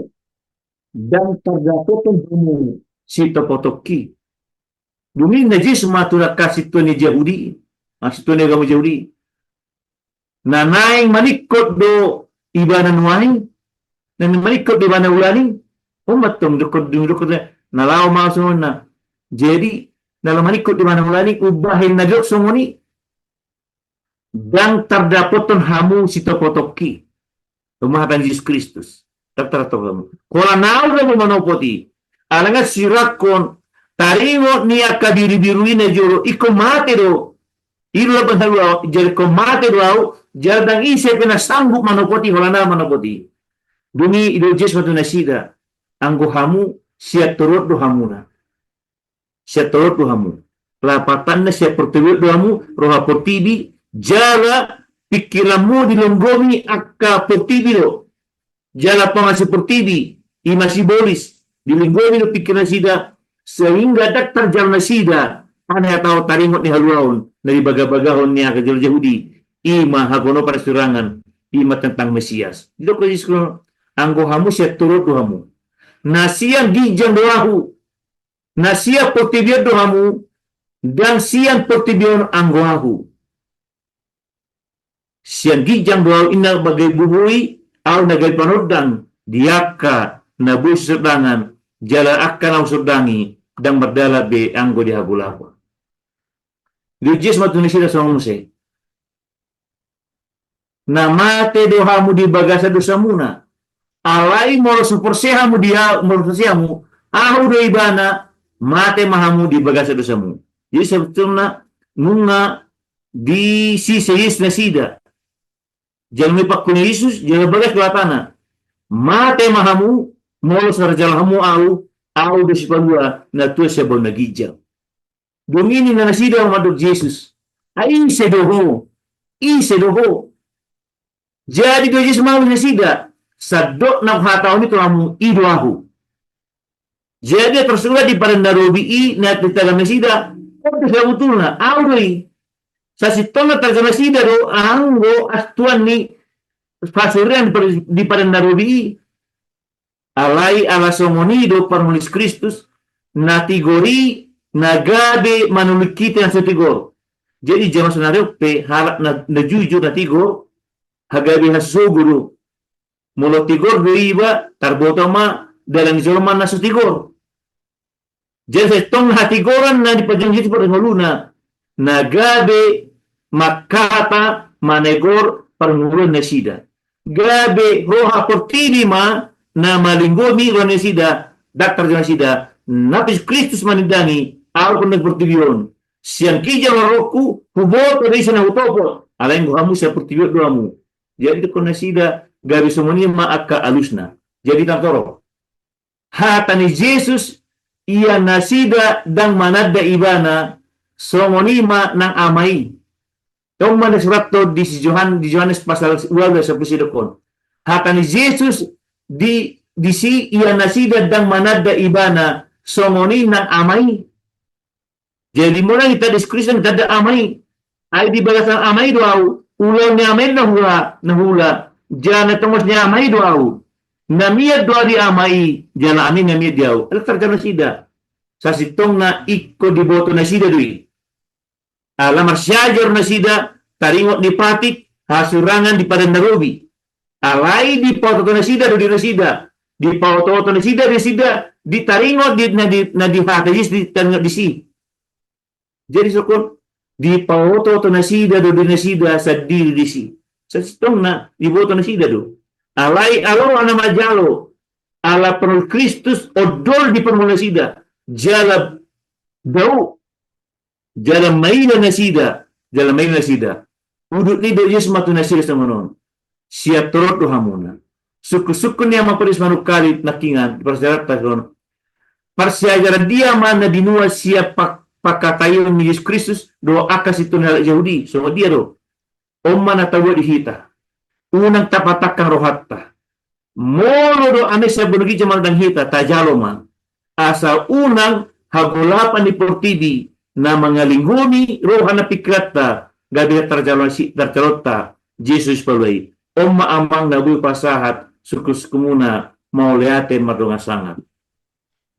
ndang tardapothon hamu sitopotongki. Dung i ninna Jesus ma tu angka sintua ni Jahudi, ah, sintua ni agama Jahudi. Na naeng maningkot do ibana nuaeng, na naeng maningkot do ibana ulaning, on ma tong didok, didok, na laho ma ahu songon na. Jadi, na laho maningkot do ibana ulaning, umbahen na didok songon i, ndang tardapothon hamu sitopotongki. On ma hata ni Jesus Kristus. Ndang tardapothon hamu. Holan ahu do manopot i. Ala nga sirangkon, taringot ni angka birubiru i na jolo, ingkon mate do. I do lambang haluaon, jala ingkon mate do ahu, jala ndang ise pe na sanggup manopot i, holan ahu manopot i. Dung i didok Jesus ma tu nasida: Anggo hamu, sian toruan do hamuna. Sian toruan do hamu. Lapatanna sian portibi do hamu, roha portibi, jala pingkiranmu dilinggomi angka portibi do. Jala pangan si portibi, i ma sibolis, dilinggomi do pingkiran nasida, sehingga ndang tarjalo nasida, alani hatahon taringot ni haluaon, na dibagabagahon ni angka jolo Jahudi, i ma haganupan hasurangan, i ma tentang Mesias. Didok Jesus: Anggo hamu sian toruan do hamu. Na sian ginjang do ahu, na sian portibi on do hamu, ndang sian portibi on anggo ahu. Sian ginjang do ahu, inna, gabe buhu i, ahu na gabe panondang di angka na boi sisordangan, jala angka na husordangi ndang mardalan be anggo di hagolapon. Didok Jesus ma tu nasida songon muse: Na mate do hamu di bagasan dosamuna. Alai molo so porsea hamu di ahu, molo so porsea hamu, ahu do ibana, mate ma hamu di bagasan dosamu. Jadi sebetulna nunga disise Jesus nasida. Jala nunga dipangkun Jesus, jala bagas do hatana: Mate ma hamu, molo so tarjalo hamu ahu, ahu do sipalua, na tua sian baoa na ginjang. Dung i ninna nasida mandok Jesus: Ai ise do ho? Ise do ho? Jadi didok Jesus ma tu nasida: Sandok na huhatahon i tu hamu, i do ahu. Jadi tersurat di Padan Na Robi i, na tinadinghon nasida, on do sabotulna, ahu do i. Sasintongna tarjalo nasida do anggo astuan ni pasurian di Padan Na Robi i. Alai ala songon i do parngoluon Kristus, na tigor i na gabe manulingkite na so tigor. Jadi jama sonari on pe halak na, na jujur na tigor, hagabe hasosogo do. Molo tigor do iba, tarboto ma dalan ni jolma na so tigor. Jadi sasintongna hatigoran na dipajongjong Jesus parngoluonna, na gabe mangkata manegor parngoluon nasida. Gabe roha portibi ma na malinggomi roha nasida, ndang tarjalo nasida, nang pe Jesus Kristus manindangi, ahu do na portibi on. Sian ginjang rohangku, huboto do ise na hutopot, alai anggo hamu sian portibi on do hamu. Jadi didokkon nasida, gabe songon i ma angka alusna. Jadi tartorop. Hata ni Jesus, ia nasida ndang mananda ibana, songon i ma nang Ama i. Tong ma na surathon di si Johan-, di Johannes pasal ualu sampulu sia didokkon. Hata ni Jesus di, disi ia nasida ndang mananda ibana, songon i nang Ama i. Jadi molo ditanda Jesus Kristus, ditanda Ama i. Ai di bagasan Ama i do ahu, ulaon ni Ama i na hula, na hula. Jala na tongos ni Ama i do ahu. Na mian do ahu di Ama i, jala Ama i na mian di ahu. Ala tarjalo nasida. Sasintongna ingkon diboto nasida do i. Ala marsiajar nasida, taringot ni patik hasurangan di Padan Na Robi. Alai dipaototo nasida do diri nasida. Dipaototo nasida diri nasida, ditaringot di, na di, na dihata Jesus ditaringot disi. Jadi songon, dipaototo nasida do diri nasida sandiri disi. Sasintongna diboto nasida do. Alai ala roha na manjalo, ala parngoluon Kristus ondol di parngoluon nasida. Jala dao, jala maila nasida, jala maila nasida. Udut ni do Jesus ma tu nasida songon on. Sian torop do hamuna. Sungkun-sungkun ni amang pande manungkalit nangkiningan di parsiajaranta songon on. Parsiajaran dia ma na dinuan sian pak-, pangkataion ni Jesus Kristus dohot angka sintua ni halak Jahudi, songon dia do. On ma na taboan di hita. Unang tapatangkang rohanta. Molo do ame sian banua ginjang manondang hita, tajalo ma. Asa unang hagolapan ni portibi na mangalinggomi roha nang pingkiranta, gabe tarjalo si-, tarjalonta Jesus Palua i. On ma amang na boi pasahat sungkun-sungkunmuna, mauliate mardongan sangap.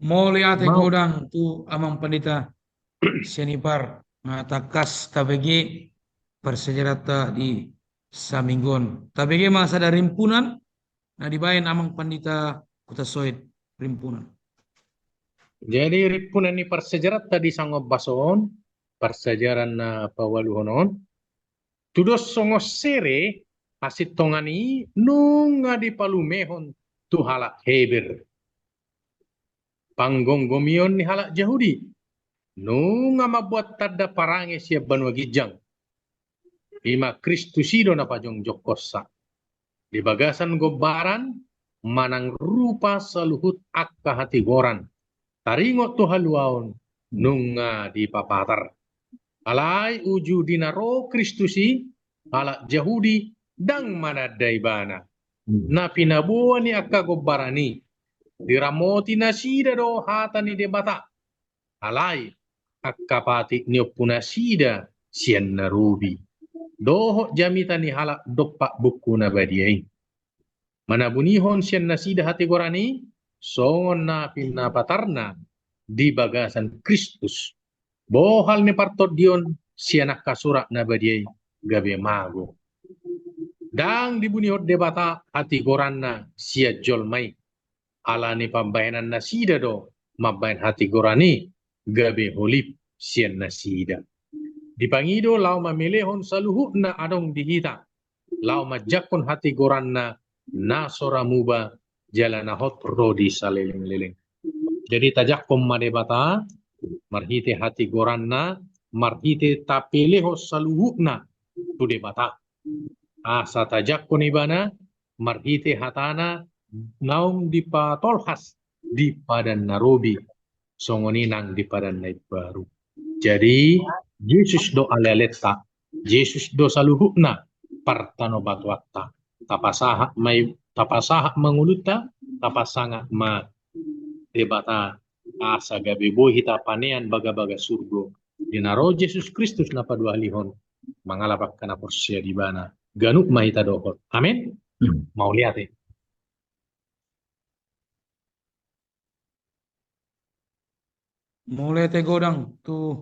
Mauliate godang tu amang pandita Sianipar, na tangkas tabege parsiajaranta di saminggu on. Tabege ma sada rimpunan na dibaen amang pandita Hutasoit, rimpunan. Jadi rimpunan ni parsiajaranta di sangombas on, parsiajaran na paualuhon on. Tudos songon sere hasintongan i nunga dipalumehon tu halak Heber. Panggomgomion ni halak Jahudi. Nunga mamboan tanda parange sian banua ginjang. Ima Kristus i do na pajongjongkonsa. Di bagasan gombaran manang rupa saluhut angka hatigoran. Taringot tu haluaon nunga dipapatar. Alai uju di na ro Kristus i, halak Jahudi ndang mananda ibana. Hmm. Na pinaboa ni angka gombaran i, diramoti nasida do hata ni Debata. Alai angka patik ni ompunasida sian na robi. Dohot jamita ni halak dompak buku na badia i. Manabunihon sian nasida hatigoran i, songon na pinapatarna di bagasan Kristus. Bohal ni partondion sian angka surat na badia i gabe mago. Ndang dibunihon Debata hatigoranna sian jolma i. Ala ni pambahenan nasida do mambahen hatigoran i gabe holip sian nasida. Dipangido laho mamelehon saluhutna adong di hita. Laho manjangkon hatigoranna na so ra muba jala na hot ro di salelengleleng. Jadi tajangkon ma Debata, marhite hatigoranna, marhite tapelehon saluhutna tu Debata. Asa tajangkon ibana, marhite hatana naung dipatolhas di padan na robi, songon i nang di padan na imbaru. Jadi, Jesus do alealenta, Jesus do saluhutna partanobatoanta. Tapasahat ma i, tapasahat ma ngolunta, tapasangap ma Debata, asa gabe boi hita panean bagabaga surgo. Di na ro Jesus Kristus na paduahalihon, mangalap angka na porsea di ibana. Ganup ma hita dohot. Amen. Hmm. Mauliate. Mauliate godang tu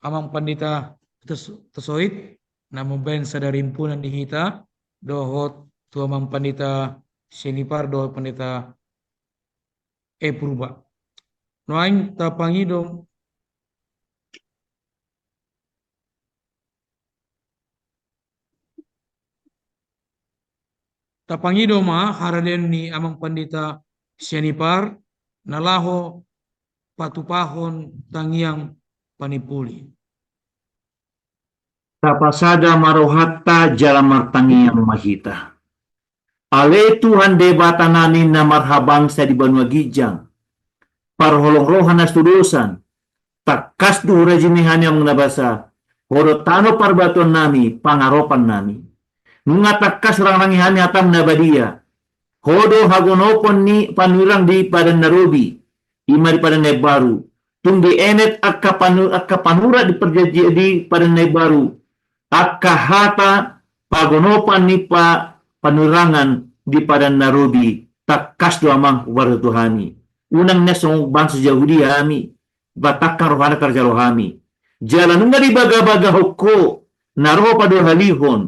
amang pandita Tes-, Tesoit, na mambahen sada rimpunan di hita, dohot tu amang pandita Sianipar, dohot pandita E Purba. Nuaeng tapangido, tapangido ma haradeon ni amang pandita Sianipar, na laho patupahon tangiang panimpuli. Tapasada ma rohanta jala martangiang ma hita. Ale Tuhan Debata nami na marhabangsa di banua ginjang, parholong roha na so dosan, tangkas do hurajumi hami amang na basa, Ho do tano parbatuan nami, pangaropan nami. Nunga tangkas hurangi hami hatam na badia. Ho do hagonopon ni panurirang di padan na robi, ima di padan na imbaru. Tung dienet angka panu-, angka panurat di perjanjian di padan na imbaru. Angka hata pagonopan ni pa-, panurirangan di padan na robi, tangkas do amang huparroha tu hami. Unang na songon bangso Jahudi hami, patangkang rohana tarjalo hami. Jala nunga dibagabagahon Ho na ro paduahalihon,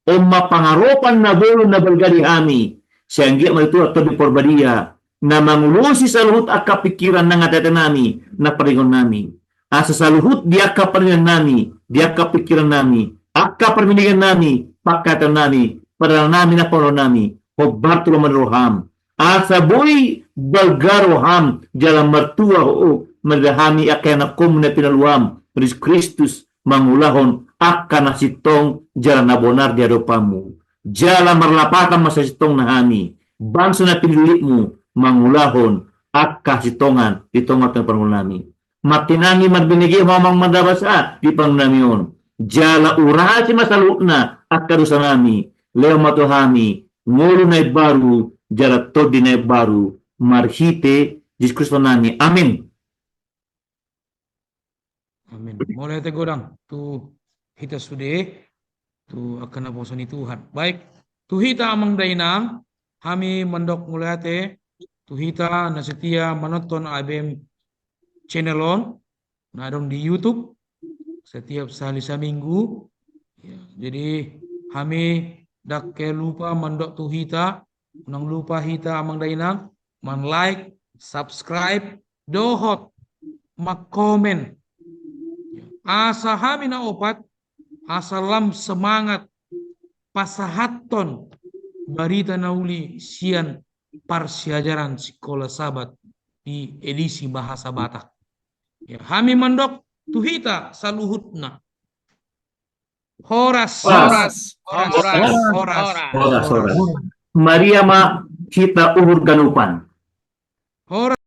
on ma pangaropan na bolon na balga di hami, sai anggiat ma tutu Tondi Porbadia na mangulosi saluhut angka pingkiran nang ateate nami, nang parningonan nami. Asa saluhut di angka parningonan nami, di angka pingkiran nami, angka parminigan nami, pangkataion nami, pardalanan nami, nang pangarahon nami, hombar tu lomo ni roham. Asa boi balga roham jala martua Ho, marnida hami angka ianakhonmu na pinaluam, Jesus Kristus, mangulahon angka na sintong jala na bonar di adopanmu. Jala marlapatan ma sasintongna hami, bangso na pinillitmu, mangulahon angka hasintongan di tonga-tonga parngoluonnami. Martinangi marbinege ho amang mandapasa di parngoluonnami on. Jala urasi ma saluhutna angka dosanami, lehon ma tu hami ngolu na imbaru jala tondi na imbaru, marhite Jesus Kristus Tuhannami. Amin. Amin. Mauliate godang tu hita sude, tu angka naposo ni Tuhan. Baik, tu hita amang dainang, hami mandok mauliate tu hita na setia manonton A B M channel on, na adong di YouTube, setiap sahali saminggu. Ya, jadi hami ndang lupa mandok tu hita, unang lupa hita amang dainang, man-like, subscribe, dohot mangkomen. Ya, asa hami na opat, asa lam semangat pasahathon barita na uli sian parsiajaran Sikola Sabat di edisi bahasa Batak. Ya, hami mandok tu hita saluhutna. Horas. Horas. Horas. Horas. Horas. Horas. Maria ma hita uhur ganupan. Horas.